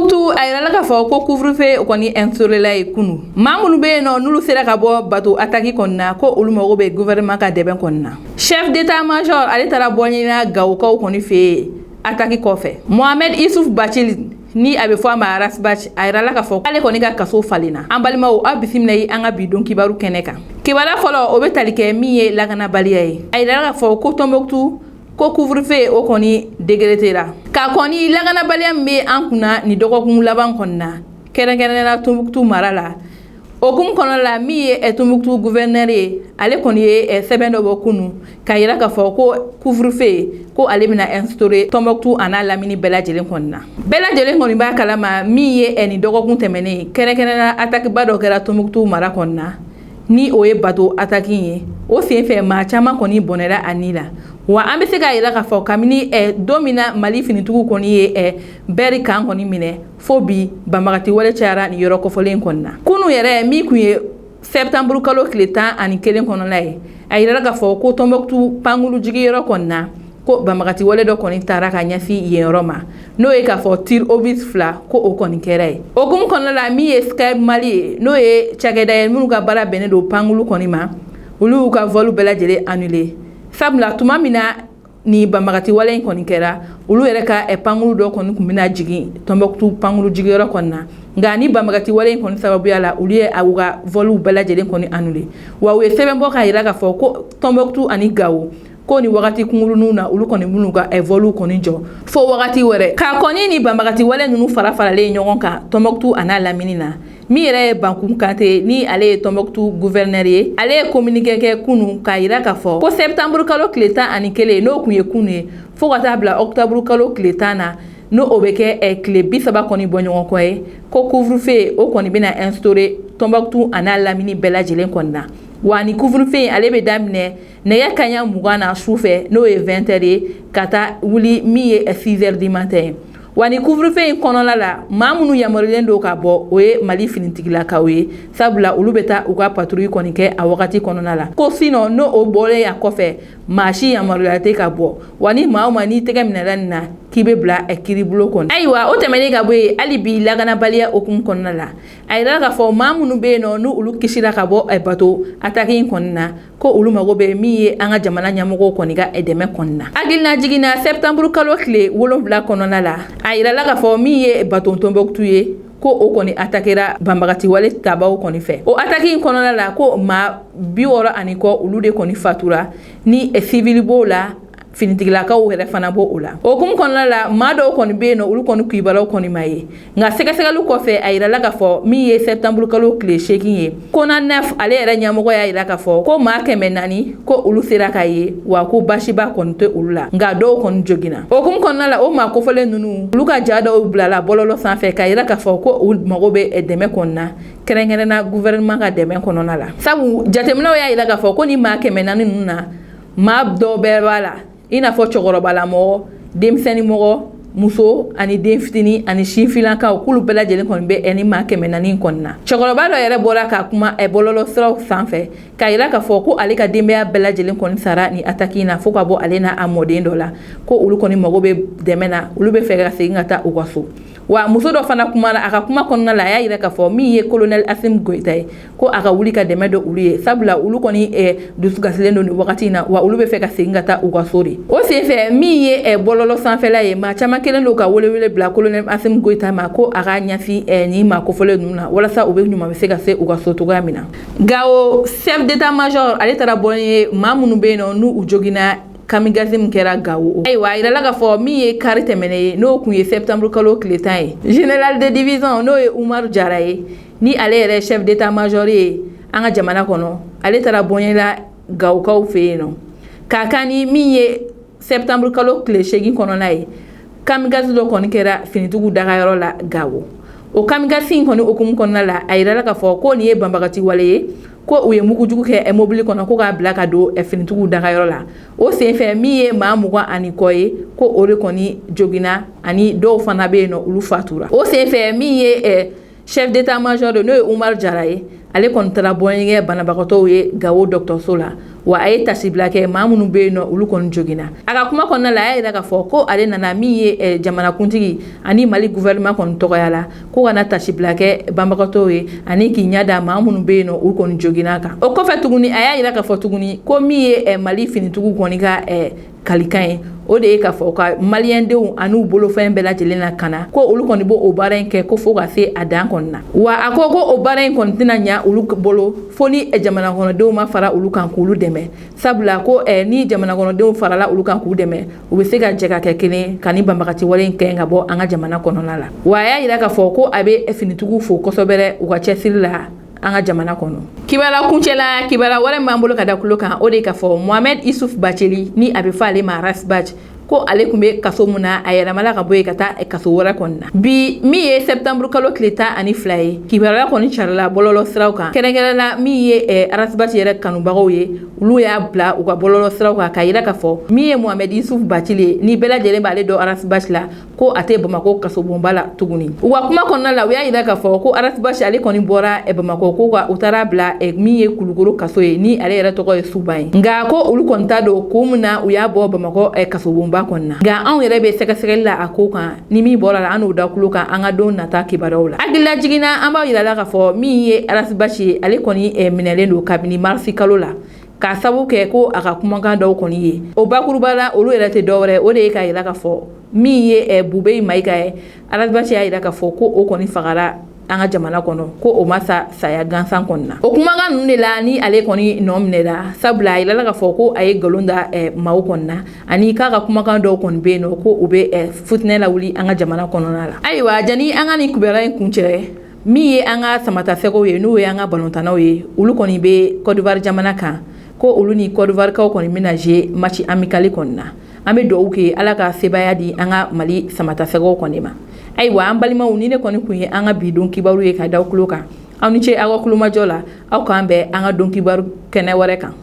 Tombouctou, a yirala k'a fɔ ko couvre-feu kɔni instauré la ye kunu. Maa minnu bɛ yen nɔ, n'olu sera ka bɔ bateau attaque kɔni na, ko olu mago bɛ gouvernement ka dɛmɛ kɔni na. Chef d'état-major, ale taara bɔ ɲinina Gawokaw kɔni fɛ yen attaque kɔfɛ. Mohamed Issouf Bathily, ni a bɛ fɔ a ma Ras Bath, a yirala k'a fɔ k'ale kɔni ka kaso falenna. An balimaw, aw bisimila ye an ka bi don kibaru kɛnɛ kan. Kibaruya fɔlɔ, o bɛ tali kɛ min ye lakanabaliya ye. A yirala k'a fɔ ko Tombouctou, ko couvre-feu o kɔni décrété ka kɔni lakanabaliya min bɛ an kunna nin dɔgɔkun laban kɔni na, kɛrɛnkɛrɛnnenya Tombouctou mara la. O hukumu kɔnɔna la, min ye Tombouctou gouverneur ye, ale kɔni ye sɛbɛn dɔ bɔ kunu k'a yira k'a fɔ ko couvre-feu, ko ale bɛna instaurer Tombouctou a n'a lamini bɛɛ lajɛlen kɔni na. Bɛɛ lajɛlen kɔni b'a kalama min ye nin dɔgɔkun tɛmɛnen, kɛrɛnkɛrɛnnenya attaque ba dɔ kɛra Tombouctou mara kɔni na, ni o ye bateau attaque ye. O senfɛ, maa caman kɔni bɔnɛra a ni la. Wa an bɛ se k'a yira k'a fɔ kabini don min na Mali finitigiw kɔni ye Ber camp kɔni minɛ fo bi, banbagati wale cayara nin yɔrɔ kɔfɔlen kɔni na. Kunu yɛrɛ, min kun ye septembre kalo tile 11 kɔnɔna ye, a yirala k'a fɔ ko Tombouctou pankulu jigiyɔrɔ kɔni na, ko banbagati wale dɔ kɔni taara ka ɲɛsin yen yɔrɔ ma, n'o ye k'a fɔ tir obus 2, ko o kɔni kɛra ye. O hukumu kɔnɔna la, min ye Sky Mali ye, n'o ye cakɛda ye minnu ka baara bɛnnen don pankulu kɔni ma, olu y'u ka vol bɛɛ lajɛlen annulé, sabula tuma min na ni banbagati wale in kɔni kɛra, olu yɛrɛ ka pankulu dɔ kɔni tun bɛna jigin Tombouctou pankulu jigiyɔrɔ kɔni na. Nka ni banbagati wale in kɔni sababuya la, olu ye u ka volw bɛɛ lajɛlen kɔni annulé. Wa u ye sɛbɛn bɔ k'a yira k'a fɔ ko Tombouctou ani Gao, ko ni wagati kunkuruninw na, olu kɔni minnu ka volw kɔni jɔ fo wagati wɛrɛ. K'a kɔni ni banbagati wale ninnu fara faralen ɲɔgɔn kan Tombouctou a n'a lamini na, min yɛrɛ ye Bakun Kante, ni ale ye Tombouctou gouverneur ye, ale ye communiqué kɛ kunu k'a yira k'a fɔ ko septembre kalo tile 11, n'o kun ye kunu ye, fo ka taa bila octobre kalo tile 10 na, n'o o bɛ kɛ tile 30 kɔni bɔ ɲɔgɔn kɔ ye, ko couvre-feu o kɔni bɛna instaurer Tombouctou a n'a lamini bɛɛ lajɛlen kɔni na. Wa ni couvre-feu, ale bɛ daminɛ nɛgɛ kaɲa 20 na su fɛ, n'o ye 20 heures ye, ka taa wuli min ye 6 heures du matin ye. Wa ni couvre-feu in kɔnɔna la, maa minnu yamaruyalen don ka bɔ, o ye Mali finitigilakaw ye, sabula olu bɛ taa u ka patrouille kɔni kɛ a wagati kɔnɔna la. Ko sinon, n'o o bɔlen a kɔfɛ, maa si yamaruya tɛ ka bɔ. Wa ni maa o maa n'i tɛgɛ minɛla nin na, k'i bɛ bila kiiribulon kɔnɔ. Ayiwa, o tɛmɛnen ka bɔ yen, hali bi lakanabaliya hukumu kɔnɔna la, a yirala k'a fɔ maa minnu bɛ yen nɔ, n'olu kisira ka bɔ bateau attaque in kɔni na, ko olu mago bɛ min ye an ka jamana ɲɛmɔgɔw kɔni ka dɛmɛ kɔni na. Hakilina jiginna septembre kalo tile 7 kɔnɔna la, a yirala k'a fɔ min ye bateau Tombouctou ye, ko o kɔni attaquera banbagati wale tabaw kɔni fɛ. O attaque in kɔnɔna la, ko maa 60 ani kɔ, olu de kɔni fatura, ni civil b'o la, finitigilakaw yɛrɛ fana b'o o la. O hukumu kɔnɔna la, maa dɔw kɔni bɛ yen nɔ, olu kɔni kibaruyaw kɔni ma ye. Nka sɛgɛsɛgɛliw kɔfɛ, a yirala k'a fɔ min ye septembre kalo tile 8 ye, Kona 9, ale yɛrɛ ɲɛmɔgɔ y'a yira k'a fɔ ko maa 400, ko olu sera ka ye, wa ko basiba kɔni tɛ olu la, nka dɔw kɔni joginna. O hukumu kɔnɔna la, o maa kofɔlen ninnu, olu ka ja dɔw bilala bɔlɔlɔ sanfɛ k'a yira k'a fɔ ko u mago bɛ dɛmɛ kɔni na, kɛrɛnkɛrɛnna gouvernement ka dɛmɛ kɔnɔna la, sabu jateminɛw y'a yira k'a fɔ ko ni maa 400 ninnu na, maa dɔw bɛɛ b'a la, i n'a fɔ cɛkɔrɔbalamɔgɔ, denmisɛnnin mɔgɔ, muso ani den fitinin ani sifinlakaw, k'olu bɛɛ lajɛlen kɔni bɛ ni maa 400 kɔni na. Cɛkɔrɔba dɔ yɛrɛ bɔra ka kuma bɔlɔlɔ siraw sanfɛ k'a yira k'a fɔ ko ale ka denbaya bɛɛ lajɛlen kɔni sara ni attaque in na, fo ka bɔ ale n'a a mɔden dɔ la, ko olu kɔni mago bɛ dɛmɛ na, olu bɛ fɛ ka segin ka taa u ka so. Wa muso dɔ fana kumana a ka kuma kɔnɔna la, a y'a yira k'a fɔ min ye colonel Assimi Goïta ye, ko a ka wuli ka dɛmɛ don olu ye, sabula olu kɔni dusukasilen don nin wagati in na, wa olu bɛ fɛ ka segin ka taa u ka so de. O senfɛ, min ye bɔlɔlɔ sanfɛla ye, maa caman kɛlen don ka welewele bila colonel Assimi Goïta ma, ko a ka ɲɛsin nin maa kofɔlen ninnu na, walasa u bɛ ɲuman bɛ se ka se u ka so cogoya min na. Gao, chef d'état-major, ale taara bɔ ye maa minnu bɛ yen nɔ, n'u joginna kamikaze min kɛra Gawo. Ayiwa, a yirala k'a fɔ min ye kari tɛmɛnen ye, n'o kun ye septembre kalo tile 10 ye, général de division, n'o ye Umaru Jara ye, ni ale yɛrɛ chef d'état-major ye an ka jamana kɔnɔ, ale taara bɔɲɛla Gawokaw fɛ yen nɔ k'a kan ni min ye septembre kalo tile 8 kɔnɔna ye, kamikaze dɔ kɔni kɛra finitigiw dagayɔrɔ la Gawo. O kamikaze in kɔni hukumu kɔnɔna la, a yirala k'a fɔ ko nin ye banbagati wale ye, ko u ye mugujugu kɛ mobili kɔnɔ, ko k'a bila ka don finitigiw dagayɔrɔ la. O senfɛ, min ye maa 20 ani kɔ ye, ko o de kɔni joginna, ani dɔw fana bɛ yen nɔ, olu fatura. O senfɛ, min ye chef d'état-major, n'o ye Umaru Jara ye, ale kɔni taara bɔɲɛgɛ banabagatɔw ye Gawo dɔgɔtɔrɔso la. Wa a ye tasibila kɛ maa minnu bɛ yen nɔ, olu kɔni joginna. A ka kuma kɔnɔna la, a y'a yira k'a fɔ ko ale nana min ye jamanakuntigi ani Mali gouvernement kɔni tɔgɔya la, ko kana tasibila kɛ banbagatɔw ye ani k'i ɲɛ da maa minnu bɛ yen nɔ, olu kɔni joginna kan. O kɔfɛ tuguni, a y'a yira k'a fɔ tuguni ko min ye Mali finitigiw kɔni ka kalikan ye, o de ye k'a fɔ ka maliyɛndenw an'u bolofɛn bɛɛ lajɛlen na kana, ko olu kɔni b'o o baara in kɛ ko fo ka se a dan kɔni na. Wa a ko ko o baara in kɔni tɛna ɲa olu bolo fo ni jamana kɔnɔdenw ma fara olu kan k'olu dɛmɛ, sabula ko ni jamana kɔnɔdenw farala olu kan k'u dɛmɛ, u bɛ se ka jɛ ka kɛ kelen ka ni banbagati wale in kɛ ka bɔ an ka jamana kɔnɔna la. Wa a y'a yira k'a fɔ ko a bɛ finitigiw fo kosɛbɛ u ka cɛsiri la an ka jamana kɔnɔ. Kibaruya kuncɛla, kibaruya wɛrɛ min b'an bolo ka da tulo kan, o de ye k'a fɔ Mohamed Isuf Baceli, ni a bɛ fɔ ale ma Ras Bath, ko ale tun bɛ kaso mun na, a yɛlɛmala ka bɔ yen ka taa kaso wɛrɛ kɔni na. Bi min ye septembre kalo tile 12 ye, kibaruya kɔni carila bɔlɔlɔ siraw kan, kɛrɛnkɛrɛnla min ye Ras Bath yɛrɛ kanubagaw ye, olu y'a bila u ka bɔlɔlɔ siraw kan k'a yira k'a fɔ min ye Mohamed Isuf Bacili ye, ni bɛɛ lajɛlen b'ale dɔn Ras Bath la, ko a tɛ Bamakɔ kasobonba la tuguni. U ka kuma kɔnɔna la, u y'a yira k'a fɔ ko Ras Bath, ale kɔni bɔra Bamakɔ, ko ka u taara bila min ye Kulukoro kaso ye, ni ale yɛrɛ tɔgɔ ye Suba ye. Nka ko olu kɔni t'a dɔn ko mun na u y'a bɔ Bamakɔ kasobonba kɔni na. Nka anw yɛrɛ bɛ sɛgɛsɛgɛli la a ko kan, ni min bɔra la, an n'o da kulo kan an ka don nata kibaruyaw la. Hakilila jiginna, an b'aw yira la k'a fɔ min ye Ras Bath ye, ale kɔni minɛlen don kabini marisi kalo la, k'a sabu kɛ ko a ka kumakan dɔw kɔni ye. O bakuruba la, olu yɛrɛ tɛ dɔwɛrɛ, o de ye k'a yira k'a fɔ min ye Bubɛyi Mayiga ye, Ras Bath y'a yira k'a fɔ ko o kɔni fagara an ka jamana kɔnɔ, ko o ma sa saya gansan kɔni na. O kumakan ninnu de la ni ale kɔni nɔ minɛra, sabula a yirala k'a fɔ ko a ye nkalon da maaw kɔni na, ani k'a ka kumakan dɔw kɔni bɛ yen nɔ, ko u bɛ futinɛ lawuli an ka jamana kɔnɔna la. Ayiwa, jani an ka nin kibaruya in kuncɛ, min ye an ka samatasɛgɛw ye, n'o ye an ka balontannaw ye, olu kɔni bɛ Côte d'Ivoire jamana kan, ko olu ni Côte d'Ivoire kaw kɔni bɛna jouer match amical kɔni na. An bɛ dugawu kɛ Ala ka sebaaya di an ka Mali samatasɛgɛw kɔni ma. Ayiwa, an balimaw, ni ne kɔni kun ye an ka bi don kibaru ye ka da tulo kan. Aw ni ce aw ka kulomajɔ la. Aw k'an bɛn an ka don kibaru kɛnɛ wɛrɛ kan.